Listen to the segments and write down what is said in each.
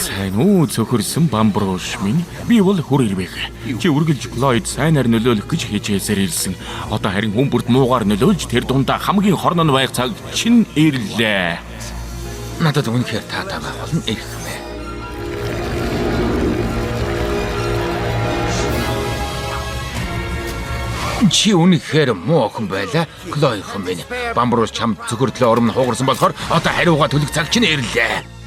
Сайн уу, цөхөрсөн Бамбруш минь. Би бол хүр ирвэх. Чи үргэлж Клойд сайнаар нөлөөлөх гэж хичээсээр ирсэн. Одоо харин хүн бүрт муугаар нөлөөлж тэр дундаа хамгийн хорно нь байх цаг чинь ирлээ. Надад үнэхээр таатай байх болно эрхмээ. Чи үнэхээр муу охин байлаа. Клойхон минь. Бамбруш чамд цөхөрдлөө урам нь хугарсан болохоор одоо хариугаа төлөх цаг чинь ирлээ.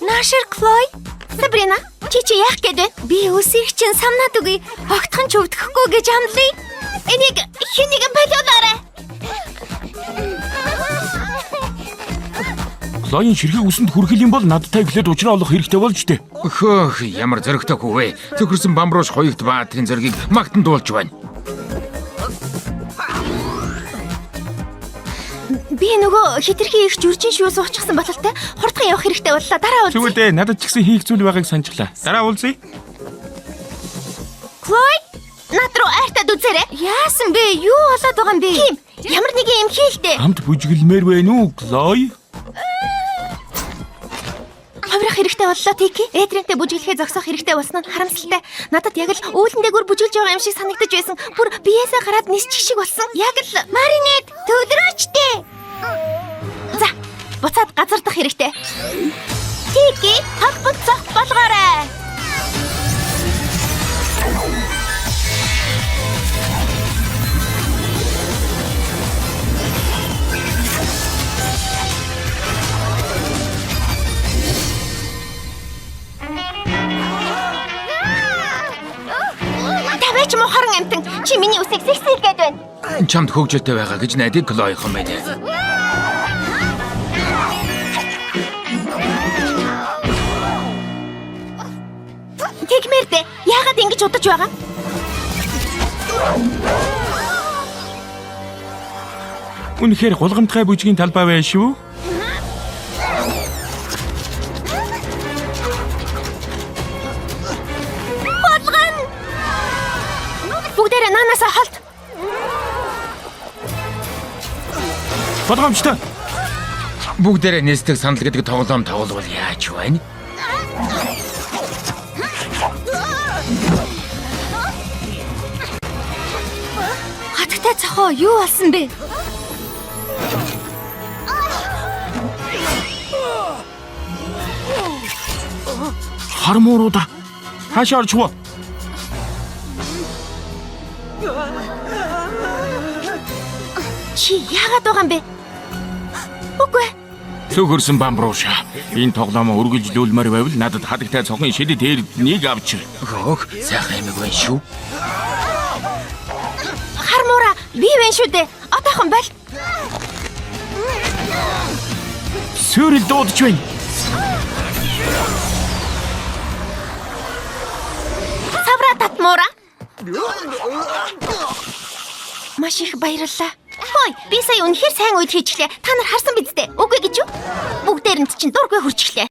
Наашир Клой. Сабрина, чи яах гээд вэ? Би үсийг чинь самнаад үгүй. Огтхон ч өвдөхгүй гэж амлая. Энийг хэн нэгэн болиулаарай. Клойн ширхэг үсэнд хүрэх юм бол надтай эхлээд учраа олох хэрэгтэй болж тээ. Хөөх, ямар зөрөгтэй хүү вэ? Цөхөрсөн Бамбруш хоёрт баатрын зөргийг магтан дуулж байна. Би нөгөө хитрхи их жүржин шүүс уучсан бололтой хурдхан явах хэрэгтэй боллоо. Дараа уулзъя. Тэгвэл дээ, надад ч гэсэн хийх зүйл байгааг санджглаа. Дараа уулзъя. Клой, над руу айртаад үзээрэй. Яасан бэ? Юу болоод байгаа юм бэ? Ким, ямар нэгэн юм хийлдэ. Хамт бүжиглмээр байна уу, Клой? Ховрох хэрэгтэй боллоо Тики. Эдрэнтэй бүжиглэхээ зогсоох хэрэгтэй болсон нь харамсалтай. Надад яг л үүлэн дээгүүр бүжиглж байгаа юм шиг санагдаж байсан. Бүр биеэсээ гараад нисчих шиг болсон. Яг л Маринет төвлөрөөчтэй. За, буцаад газардах хэрэгтэй. Тики, холбот цох болгоорой. Таваач мохорон амтан. Чи миний үсийг сэгсэлгээд байна. Чамд хөгжилтэй байгаа гэж найдаа Клойхон минь. Тэгмээр дээ. Яагаад ингэж удаж байгаа? Үнэхээр гулгамтгай бүжгийн талбай байна шүү. Болгоно. Бүгдээрээ наанасаа холт. Болгоомжтой. Бүгдээрээ нисдэг сандал гэдэг тоглоом тогловол яаж байна? Хатагтай цохоо юу болсон бэ? Хар мууруудаа. Хаашаа орж вэ? Чи яагаад байгаа юм бэ? Үгүй. Цөхөрсөн Бамбруша. Энэ тоглоомоо үргэлжлүүлмээр байвал надад хадагтай цохын шидэт эрднийг авчир. Хөөх, сайхан юм байна шүү. Хар муура би вэ шүү дээ. Одоохон бол. Сүүрэл дуудаж байна. Савра татмуура. Маш их баярлалаа. Хой, би сая үнэхээр сайн үйл хийчихлээ. Та нар харсан биз дээ. Үгүй гэж юу? Бүгдээрэнд чинь дургүй хүрчихлээ.